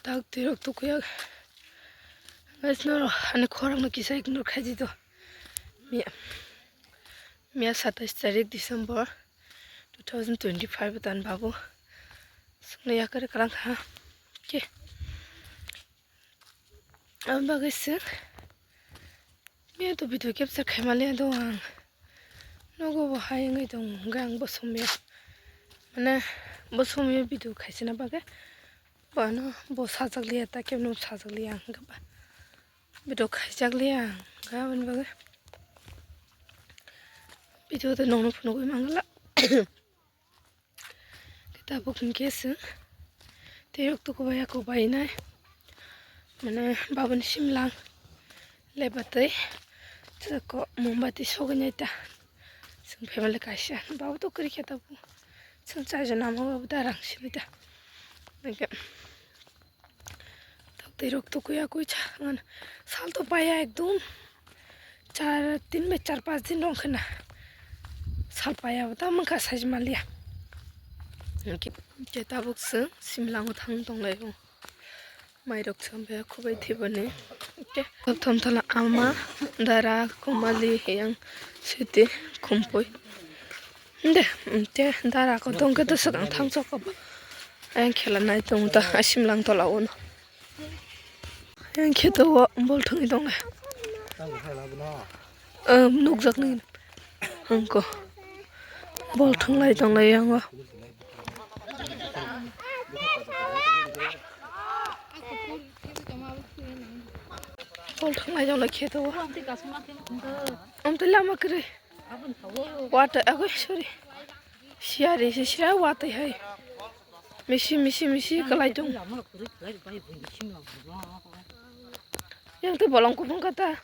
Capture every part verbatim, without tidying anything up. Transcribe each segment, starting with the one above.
Tak tirok tukuya. Guys, no, ani khorang no kisa ignore khai di to. Miya, miya satais tarik December two thousand twenty-five tan babu. Sungna yakar kalang ha. Ke. Ang bagwi se. Miya to video capture khai maliya do ang. Nogo bo hai wngwi tong hwnkhe ang bo somya. Mane bo somya video khaisina bagwi. Bono bo sajak liya ta kebo no sajak liya ang hwnkhe ba. Video khaijak liya ang hwnkhe aboni bagwi. Video to nongno phunugwi mangala. Tabuk hwnkhe se tei rok tukubai akubai nai. Mane baboni simlang lebatwi chwlako mombati sogwi nai ta. Chwng family kaisa babu to kwrwi khe tabuk. Chwng chaijak namo babu da rang simi ta. Hwnkhe Tei rok tukuya koi cha ngan sal to paya ekdom char tin bai char pas din rong khna sal paya bo ta mankha sai maliya. Ke tabuk se simlang thang tong lai o mai rok cham be khubai thibani. Ke thom thala ama dara kumali yang siti khumpui. Nde, te dara ko tongke to swkang thang chok ko. Ayang khela nai tong ta, asim lang tola uno. Ayang khe to o bol thangwi tong le. Um, nukjak nai. Hangko. Bol thanglai tong lai yang o. Bol thanglai tong lai khe to o. Am te lama kwrwi. Wata, agoi, sorry. Siari se sia wata hai. Misi, misi, misi kalai tong. Yang te bolong kubung kata.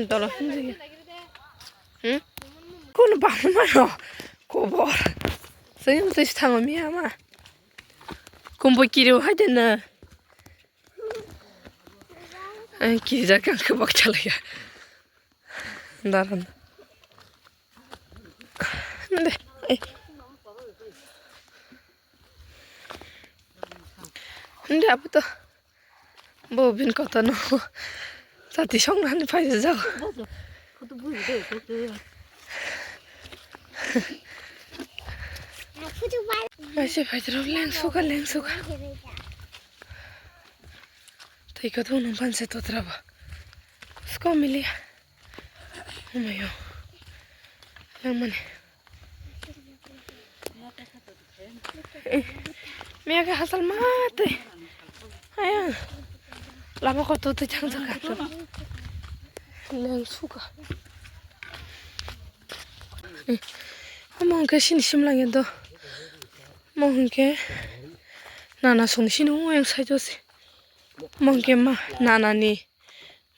Dolo hinji. Hmm? Kun bang mano. Kubor. Sayang te thango mi ama. Kumbo kiri hai de na. Ang kiri jakang kubak chalaya. Daran. Nde, eh. Nde, abu to. Bo bin koto no. Sati song nani paisa jao. Maise paitro leng suka, leng suka. Tei koto no panse totra ba. Sko mili. Umayo. Yang mani. Eh, miya ke hasal mate. Ayang. Lama koto te jang jang kato. Leng suka. Eh, amo hwnkhe sini simlang ya do. Mo hwnkhe nana song sini o yang sai do se. Mo hwnkhe ma nana ni.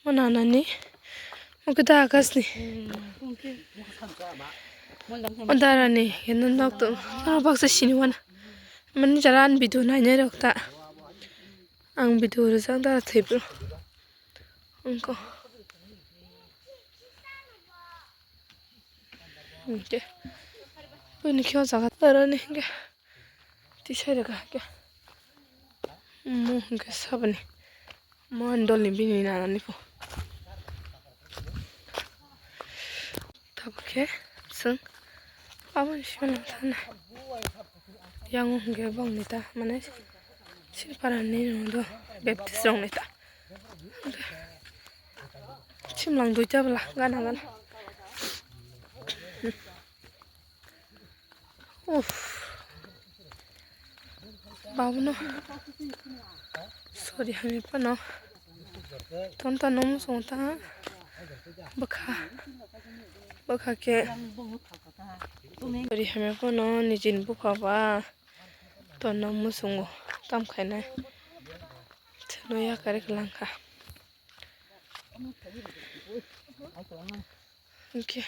Mo nanani, mo khe da agasni. O darani, eno nok to, oro baksa sini wana. Mani jara an video nainai rok ta. Ang video rijak dara thwibro. Angko. Hwnkhe. Bini khe o jaga aroni hwnkhe. Tisai rega hwnkhe. Mo hwnkhe saboni. Mo ani dolni bini nanani po. Tabuk khe chwng aboni simi thana. Yang hwnkhe bongni ta mane silpara ni no do Baptist rokni ta. Simlang duita bwla gana gana. Uff. Babuno. Sorry, hamya phano. Tonta no muchung ta. Bwkha. Bwkha khe. Sorry, hamya phano nijini bupha ba. Tonno muchungo. Tam khainai. Chwngno yakari kwlangkha. Hwnkhe.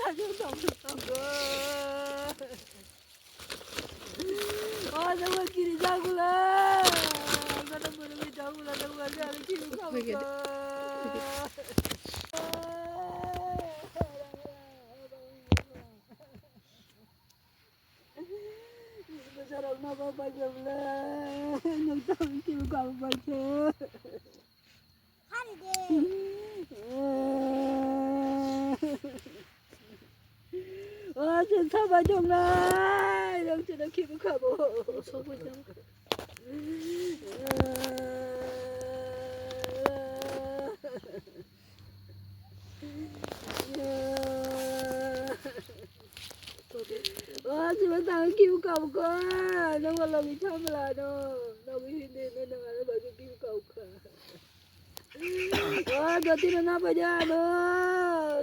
O jagwa kiri jagula. Gana bwrwi jagula, jagula, jagula, kiri jagula. Bwsarok nogo bai jabla. Nokthar kiri jagula. O, chwng sabai tongnai, rang chwng khibi khabo. O, chwng tang khibi khabo ko, nang logi chamla no, logi hindi no, nang ano bagi khibi khabo ko. O, dotino na paja no.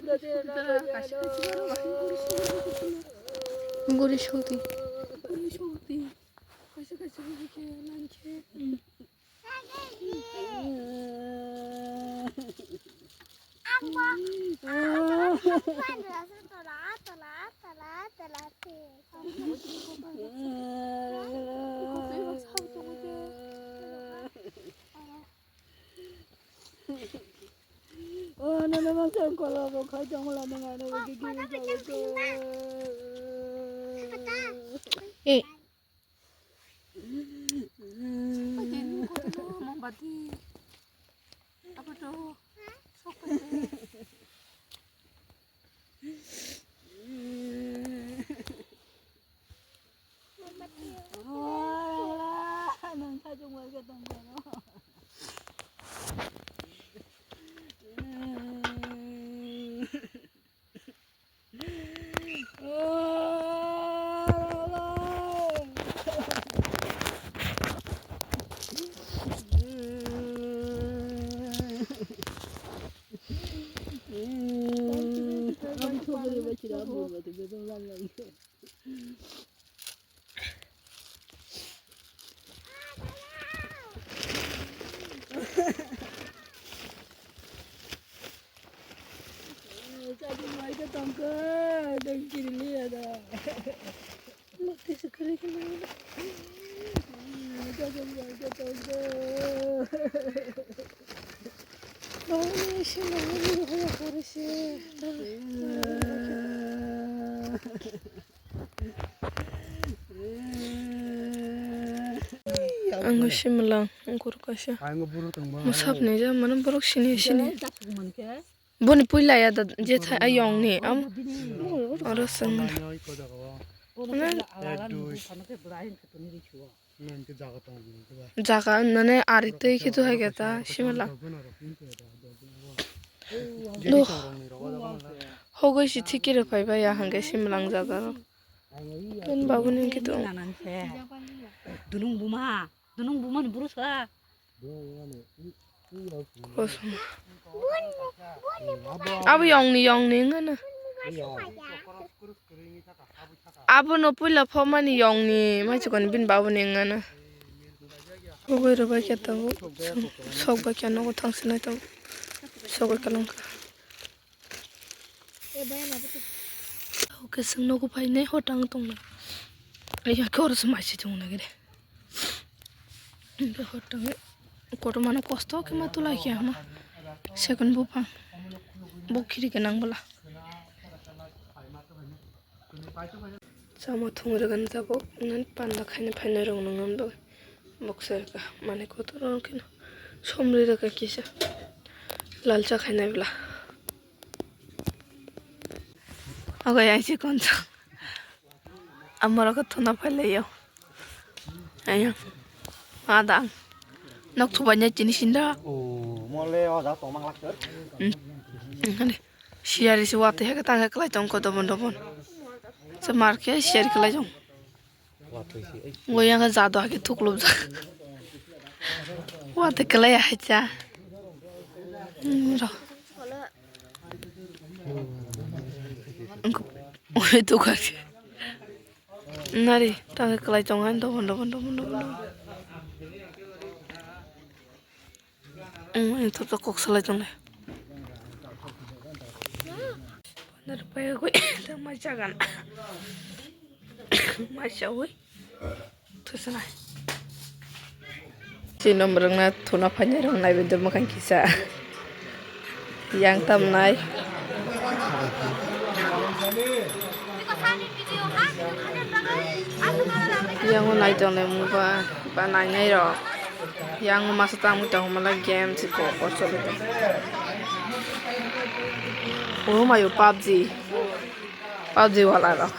Dotino na paja no. Guri shokti. Guri shokti. Kaisa kaisa guri khe nang khe. O, nono ma song kolo bo khai tong la nang ano bo gigi ni jago ko. Eh. Mombati. Apa tu? Sok pa tu. Nang sajung wal ke tong kono. Ang simalang, ang kuru kaisa. Ang buru tongma. Musap ni ja, mana borok sini, sini. Boni puila ya da, je tha, ayong ni, am. Oro seng. Mana? Jaga nane ari tei khe tu hai khe ta, simala. Lo. Hogoi si thiki rw phai ba ya hwnkhe simlang jaga rw. Ken babuni hwnkhe to. Dunung buma, dunung buma ni buru sa. Kosom. Abo yongni, yongni wngana. Abono puila phomani yongni maichukon bini babuni wngana. Hogoi rwbai khe tongo. Sok bai khe nogo thangsinai tongo. Sok bai kalangkha. Oke, chwng nogo phainai hotang tongnai. Ayya, khe oro se mai se tongna gede. Hotang kotorma no kosto khe ma tulai khe ama. Second buphang. Bo khiri gwnang bwla. Chama thung rwgani tabuk nani panda khaina phainai rok nang nang bagwi boksa rwkha manwi kotor rok kheno somri rwkha kisa lal cha khainai bwla. Ogo yang si konso amorok thuna phailaio. Ayang adang nok thubaina chini sinda. O mole o da tongmang lakhe. Siyari se watwi hai khe tangkhe kwlai tong kho dobon dobon. Se mar khe siyari kwlai tong. Watwi se, ei. Ngo yang jado hai khe thuklubjak. Watwi kwlai hai cha. Hmm, ro. Oi, tukar khe. Nari, tangkhe kwlai tong hai dobon dobon dobon dobon dobon. Ang ani thopsa kok salai tongnai. Rwpaiwi tangma jagan. Maisawi thusinai. Chini nomrokna thuna phainairok naibe de mwkhang kisa. Yang tamnai. Yang naitongnaimungba ba nainairok. Yang masa tangwi tongmala game si kokor choli tong. Oh mayo PUBG. PUBG wala rok.